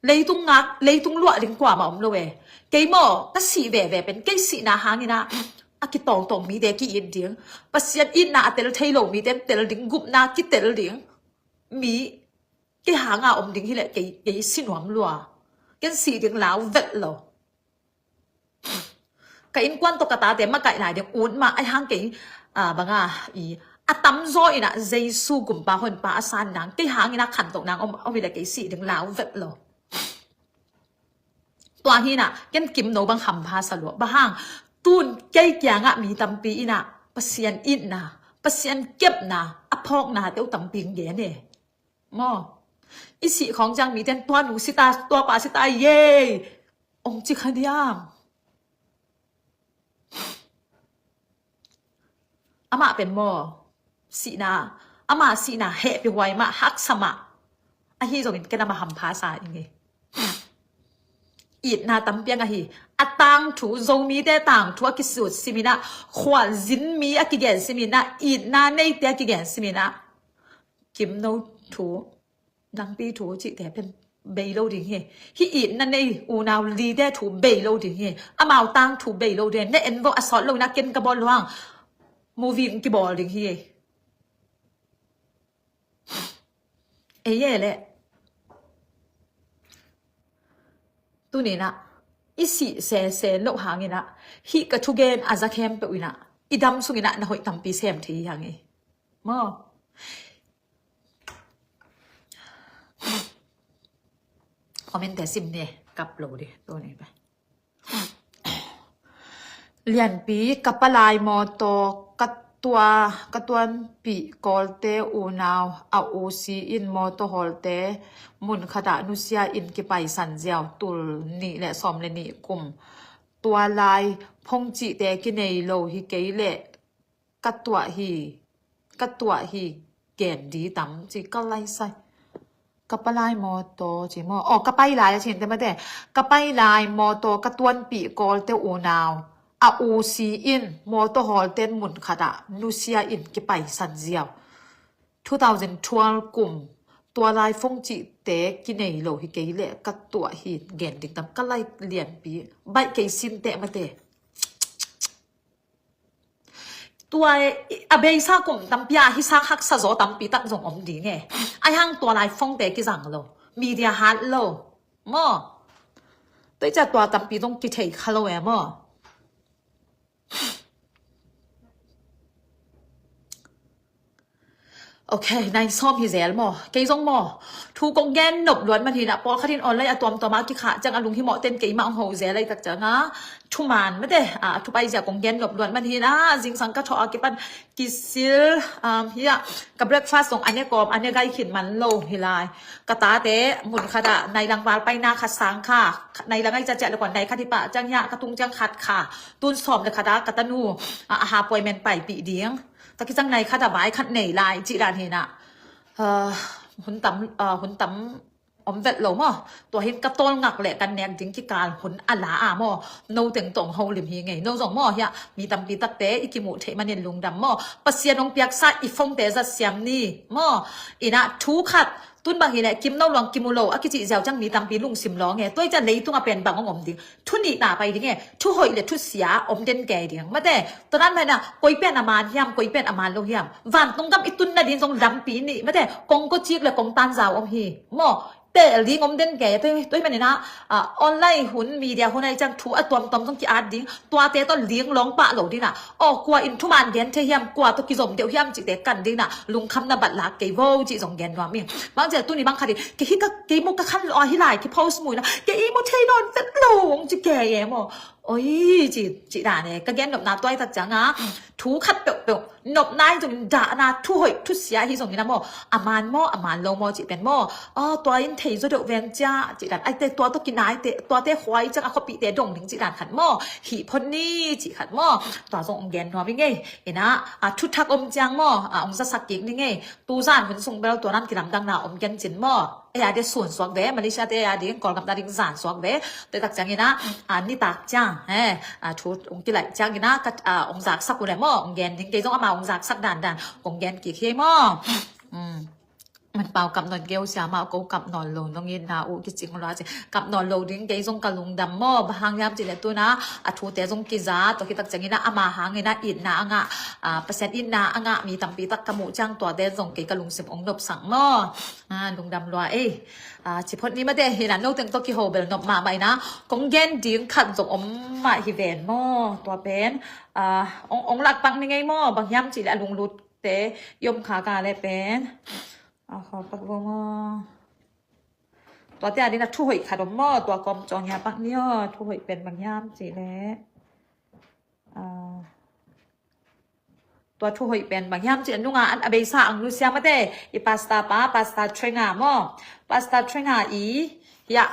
leitung ngak, leitung luah ding kuamah om lo e. Kei maw, ka sih veve pen, kei sihna hangin ah, a kitawngtawng mite ki-it ding. Pasian itna a tel thei lo mite in tel ding, gupna kitel ding. Mi, kei hanga om ding hi leh, kei, kei si nuam lua. Ken sih ding lau vet lo. Ka innkuan tawh ka tate makaih lai ding ut mah, ahi hang kei, ah, bang a, i, a tamzaw in ah Jesu gumpa honpa a san nang, kei hangin ah khantoh nang om, om hi leh kei sih ding lau vet lo. Tua hi na, ken Kim No bang hampha sa lua. Bang hang, tun kei kiangah mi tampi in ah, Pasian itna, Pasian kepna, a phawkna teuh tampi gen e. Maw. I sih khawng ciang mite in tua nu si ta, tua pa si ta, yei. Ong ci kha diam. Amah pen maw. Sihna. Amah sihna hehpih huai mah, haksa mah. Ahi zongin ken amah hampha sa ing e. Itna tampi ang ahi. a tangthu, Zomite tangthu a kisut simin ah, khualzin mi a kigen simin ah, itna neite a kigen simin ah, Kimno thu, Dangpi thu cihte pen bei lo ding hi. Hih itna nei unau lite thu bei lo ding hi. Amau tangthu bei lo ding hi. Na en vo, a sawt lo in ah ken ka bawl luang. Movie in kibawl ding hi. Ei e leh. Tuni in ah i sih sese loh hangin ah, hih ka thugen a za khempeuh in ah, i dam sungin ah na hoih tampi sem thei hi hang e. Maw? Comment te sim ni, kap lo ding, tuni pen. Lianpi, ka palai mawtaw ka tua, ka tuanpih Kawlte unau a usi in mawtaw hawlte mun khatah nusia in kipaisan ziau, tul nih le sawm le nih kum. Tua lai phone cihte kinei lo hi kei leh ka tuah hi, ka tuah hi, gen di tam ci ka lai sai. Ka palai mawtaw ci maw? Oh, ka pai lai a cihte mate. Ka pai lai mawtaw ka tuanpih Kawlte unau a usi in mawtaw hawlten mun khatah nusia in kipaisan ziau. Two thousand twelve kum, tua lai phone cihte kinei lo hi kei leh ka tuah hi, gen ding tam ka lai. Lianpi, baih kei sinte mate. Tua e, a beisa kum tampi a hisa haksa zaw tampi tak zong om ding e. Ahi hang tua lai phone te kizang lo, media hat lo maw? Tua i ciah tua tampi zong kithei kha lo e maw? Ok, nai sawm hi zel maw? Kei zong maw? Thu kong gen nop luat man hi in ah, pawlkhat in online a tuamtuam a kikhah ciang a lunghimawh ten keimah hong ho zel lai tak ciang a, thuman mate, a, a thupai zia kong gen nop luat man hi in ah, zingsang ka thawh a kipan kisil, um, hi ah, ka breakfast zong a ne kawm, a ne gai khin man lo hi lai. Ka tate mun khatah nai lang val paina khat sang kha, nai lang ai ciah ciah le kuan nai khat hi pah ciang hi ah, ka tung ciang khat kha, tun sawm le khatah ka tanu, a, a ha appointment paipih ding. Ka kicang nai khat a vai khat nei lai cih dan hi in ah. Ah, hun tam, ah, hun tam om vet lo maw? Tua hin ka tawlngak le kan nek ding kikal hun a la a maw? No teng tawh hong ho lim hi ngei. No zong maw hi ah, mi tampi takte i kimuh theih manin lungdam maw? Pasian hong piaksa i phone te zat siam ni maw? In ah thu khat, tun bang hi leh Kimno luang kimu lo a kicih ziau ciang mi tampi lungsim lawng e. Tua i ciah leitung a pen bang hong om ding? Thu nih ta pai ding e, thu hoih le thu sia om den kei ding. Mate, tua dan pen ah, koi pen a man hiam, koi pen a man lo hiam? Vantung gam i tun nading zong lampi nih, mate, kong kawcik le kong tanzau om hi. Maw, tel ding om den kei, tua, tua hi manin ah, ah, online hun, media hun ai ciang thu a tuamtuam zong ki-at ding, tuate tawh ling lawng pah lo ding ah. Aw, kua in thuman gen thei hiam, kua tawh kizom deuh hiam cihte kan ding ah, lungkhamna bat lak kei vo cih zong gen nuam ing. Bang ciah tuni bang khat in, kei hi ka, kei mu ka khan lo a hi lai, kei post mu in ah, kei i mu thei nawn vet lo, hong ci kei e maw. Oi, ci, ci dan e, ka gen nopna tuai tak ciang a, thu khat peuhpeuh, nopna hi zongin dahna, thu hoih, thu sia hi zongin a maw, a man maw, a man lo maw, cih pen maw, aw, tua in thei zaw deuh ven cia, cih dan, aite tua tawh kinaite, tuate khuai ciang a khuapihte dong ding cih dan khat maw, hih phot ni, cih khat maw, tua zong hong gen nuam ing ei, in ah, a, thuthak om ciang maw, a, hong zasak kik ning ei, tuzan hun sung bel tua dan kilamdanna om gen cin maw. Ei a dia sun suak ve, Malaysia te ei a ding, Kawlgam ta ding zan suak ve. Tua tak ciangin ah, a, nitak ciang, he, a, thu hong kilaih ciangin ah, ka, a, hong zaksak uh leh maw, hong gen ding kei zong amau hong zaksak dandan, kong gen kik hi maw. Um, man pau kap nawn kei uh sia, amau ko kap nawn lo, nong itna uh kicing lua ci. Kap nawn lo ding kei zong ka lungdam maw, bang hang hiam cih leh tuna, a thute zong kiza, tua khit tak ciangin ah, ama hangin ah itna a ngah, a, Pasian itna a ngah mi tampi tak ka muh ciang tuate zong kei ka lungsim hong nopsak maw. A, lungdam lua ei. A, ci phot ni mate, hi in ah no teng tawh kiho bel nop mahmah in ah. Kong gen ding khat zong om mah hi ven maw, tua pen. A, ong, ong lak pak ni ngei maw, bang hiam cih leh a lunglutte i om kha ka leh pen. A, kho pak vo maw. Tuate a ding ah thu hoih khat om maw, tua kawm cawng hia pak ni aw, thu hoih pen bang hiam cih leh. A, tua thu hoih pen bang hiam cih leh nunga an a beisa ang nusia mate, i pastor pa, Pastor Trenga maw. Pastor Trina i, ya,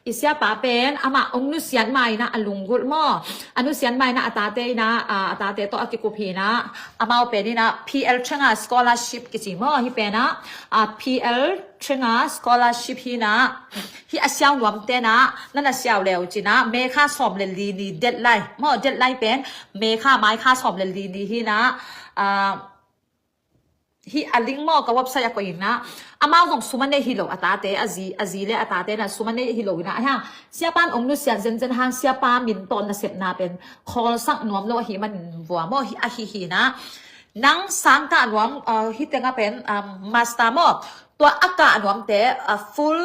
i siapa pen amah ong nusiat ma inah a lunggulh maw. A nusiat ma inah a tate inah, a, a tate tawh a kikup hi inah, amau pen inah P L Trina Scholarship kici maw. Hi pen ah, a, P L Trina Scholarship hi inah, hi a siau nuam tenah, nan a siau leu cinah, mekha sawm le li ni deadline maw, deadline pen mekha maikha sawm le li ni hi inah, a, hi a link maw, ka website a koih inah, amau zong sum a nei hi lo, a tate, a zi, a zi le a tate na sum a nei hi lo inah, a hang siapa in ong nusiat zenzen hang siapa min tawh nasepna pen khawlsak nuam lo ahi man vua maw, hi ahi hi inah. Nang sang kah nuam, uh, hi tengah pen, um, master maw, tua a kah nuamte, uh, full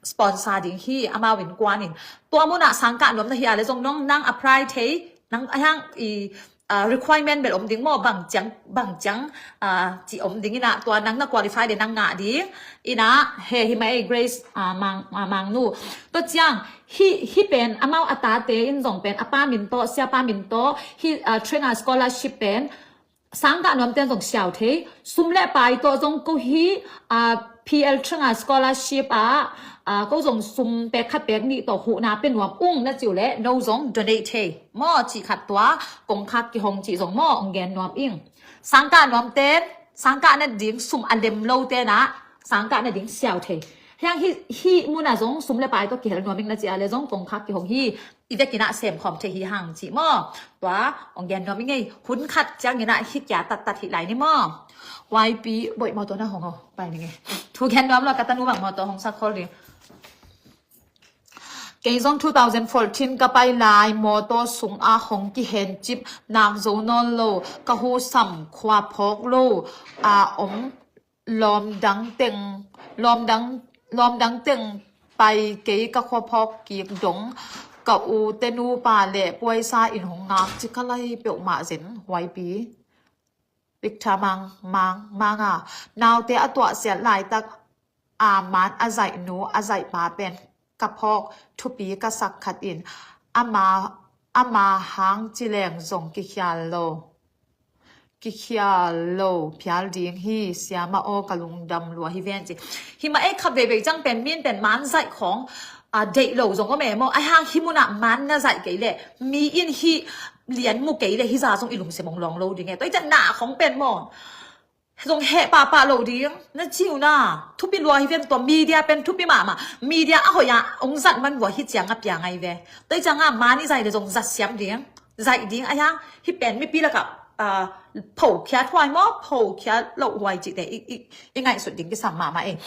sponsor ding hi, amau in kuan in. Tua munah sang kah nuam na hi a le zong nong nang apply thei, nang a hang i, ah, requirement bel om ding maw, bang ciang, bang ciang, ah, ci om ding inah, tua nang na qualify le nang ngah ding inah, he hi mah ei Grace, ah, Mang, ah, Mangnu. Tua ciang hi, hi pen amau a tate in zong pen a pa min tawh, siapa min tawh hi, ah, Trina Scholarship pen sang kah nuam ten zong siau thei. Sum le pai tawh zong ko hi, ah, P L Trina Scholarship ah, ah, ko zong sum pek khat pek nih tawh huhna pe nuam ung na ciu le, no zong donate thei maw, cih khat tua kongkhak kihong cih zong maw, ong gen nuam ing. Sang kah nuam ten, sang kah nading sum a lem lo tenah sang kah nading siau thei. Hiang hi, hi munah zong sum le pai tawh kihel nuam ing na cih a le zong kongkhak kihong hi. I vekin ah semkhawm thei hi hang cih maw. Tua ong gen nuam ing ei, hun khat ciangin ah hi kia tattat hi lai ni maw. Y P boih mawtaw na hong o, pai ning ei. Thu gen nuam lo, ka tanu bang mawtaw hong sak khol ding. Kei zong two thousand fourteen ka pai lai mawtaw sungah hong kihencip, nak zo nawn lo, ka husam, khua phawk lo a om, lawmdang teng, lawmdang, lawmdang teng pai kei, ka khua phawk kik dong, ka u te nupa le puaisa in hong ngak ci ka lai peuhmah zen. Y P Victor Mang, Mang, Mang a, naute a tuahsiat laitak a man a zaih nu a zaih pa pen ka phawk thupi ka sak khat in, ama, ama hang ci leng zong kikhial lo, kikhial lo phial ding hi, siama aw, ka lungdam lua hi ven ci. Hi mah ei, khat veivei ciang pen min pen man zaih khawng, a, deih lo zong om e maw. A hang hi munah man na zaih kei le, mi in hi lian mu kei le, hi za zong i lungsim ong lawng lo ding e. Tua i ciah na khawng pen maw, zong heh pahpah lo ding na ciu na. Thupi lua hi ven, tua media pen thupi mahmah. Media a hoih a ong zat man vua hi ciang a pia ngai ve. Tua i ciang a man i zaih le zong zat siam ding, zaih ding a hiang. Hi pen mipi lakah, ah, phokhiat huai maw, phokhiat loh huai cihte i, i, i ngaihsut ding kisam mahmah e.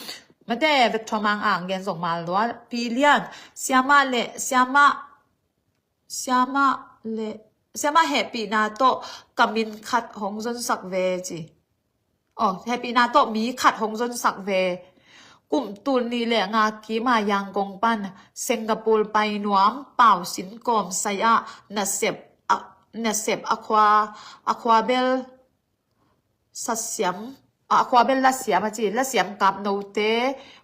Mate, Victor Mang ang gen zong mal lua. Pi Lian, siama le, siama, siama le, siama hehpihna tawh ka min khat hong zonsak ve ci. Aw, hehpihna tawh mi khat hong zonsak ve. Kum tul nih le nga kim a Yangon pan Singapore pai nuam, pau sin kawm sai ah nasep, a, nasep a khua, a khua bel sa siam, a, a khua bel la siam a ci, la siam kap note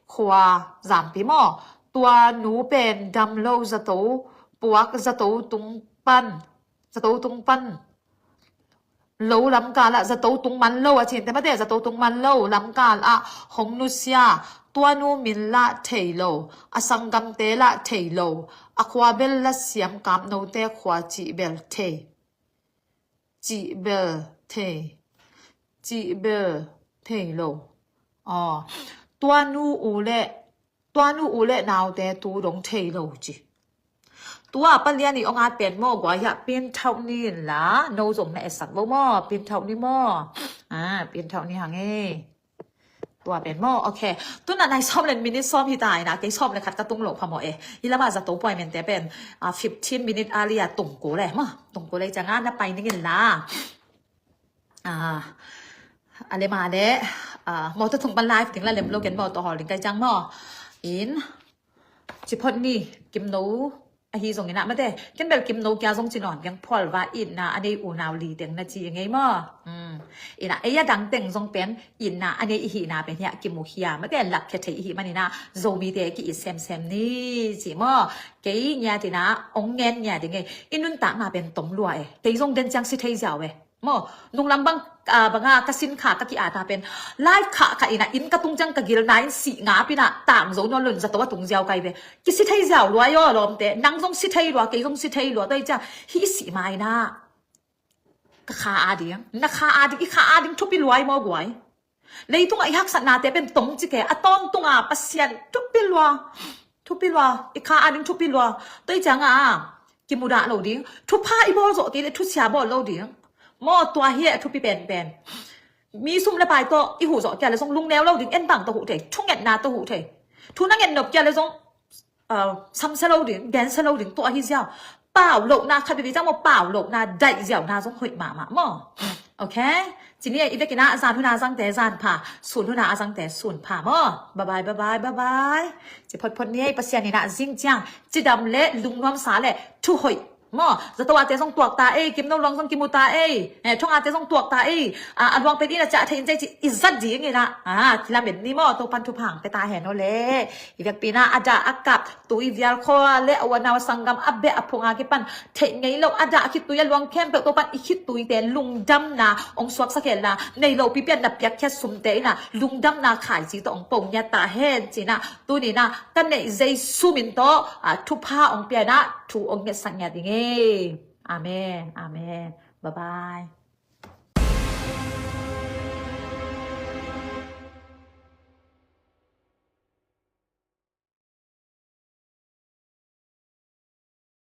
khua zampi maw. Tua nu pen dam lo, zato puak, zato tung pan, zato tung pan lo lamkal ah, zato tung man lo a cinte mate, zato tung man lo lamkal ah hong nusia. Tua nu min lah thei lo, a sanggamte lah thei lo, a khua bel la siam kap note khua cih bel thei, cih bel thei, cih bel thei lo. Aw, tua nu u le, tua nu u le naute tu dong thei lo ci. Tua Pa Lian i ong at pen maw, guai hiah pin thauh ni in la, no zong na etsak vo maw, pin thauh ni maw. Ah, pin thauh ni hang e. Tua pen maw, ok. Tuna nai sawm le minute sawm hi ta ina, kei sawm le khat ka tung lo pha maw e. Hi lama zato puai mente pen, ah, fifteen minute a lia tung ku le maw. Tung ku le ciang a na pai ning in la. Ah, a lem a le, ah, mawtaw tung pan live ding la lem lo ken mawtaw hawl ding kai ciang maw. In, ci phot ni, kim no, ahi zong ina mate, ken bel kim no kia zong ci nawn, keng phual va itna a nei unau li teng na ci ngei maw. Hmm. Ina, ei a dang teng zong pen, itna a nei i hihna pen hiah kimu hia, mate, lak khia thei i hih man ina, Zomite ki it semsem ni, ci maw. Kei ngiat ina, ong ngen ngiat ding e, i nuntakna pen tom lua e, kei zong den ciang si thei ziau e. Maw, nunglam bang Ka banga ka sin kha ka ki-ata pen live kha kha ina inn ka tung ciang ka gilna in sih ngap ina tang zo nawn lo in zato a tung ziau kai ve. Kisi thei ziau lua aw lawmte, nang zong si thei lua, kei zong si thei lua, tua hi ciang hih i sih ma ina ka kha ading, na kha ading, i kha ading thupi lua i maw guai. Leitungah i haksatnate pen tong ci ke, a tawntunga Pasian thupi lua, thupi lua, i kha ading thupi lua. Tua hi cianga kimudah lo ding, thupha i bawl zawh kei le thusia bawl lo ding. Maw, tua hi a thupi penpen. Mi sum le pai tawh i huh zawh kia le zong lungneu lo ding, en bang tawh huh thei, thungetna tawh huh thei. Thu na nget nop kia le zong uh, samsia lo ding, gensia lo ding, tua hi ziau. Pau lohna khat bibi ciang maw, pau lohna daih ziauna zong hoih mahmah maw. Ok. Cini a i vekin a zan huna zangte zan pha, sun huna a zangte sun pha maw. Bye bye, bye bye, bye bye. Ci photphot ni ei, Pasian ina zing ciang cidam le lungnuamsa le thuhoih maw. Zato ate zong tuakta ei, Kimno Luang zong kimuta ei, eh, Thongate zong tuakta ei. A, a luang pen ina ciah thei in cei ci i zat ding ina, a, kilamen ni maw, Topan thupha hong pia ta hen aw le. I vekpi ina a dah a kap tui vial khua le a uanau a sanggam a beh a phunga kipan theih ngei lo a dah a khitui a luang khempeuh Topan i khittuite lungdamna hong suaksak hen la, nei lo pipian na piakkhiat sumte ina lungdamna khaici tawh hong pongiat ta hen ci ina, tuni ina ka neih Jesu min tawh, a, thupha hong pia ina thu hong ngetsak ngiat ding ei. Amen. Amen. Bye bye.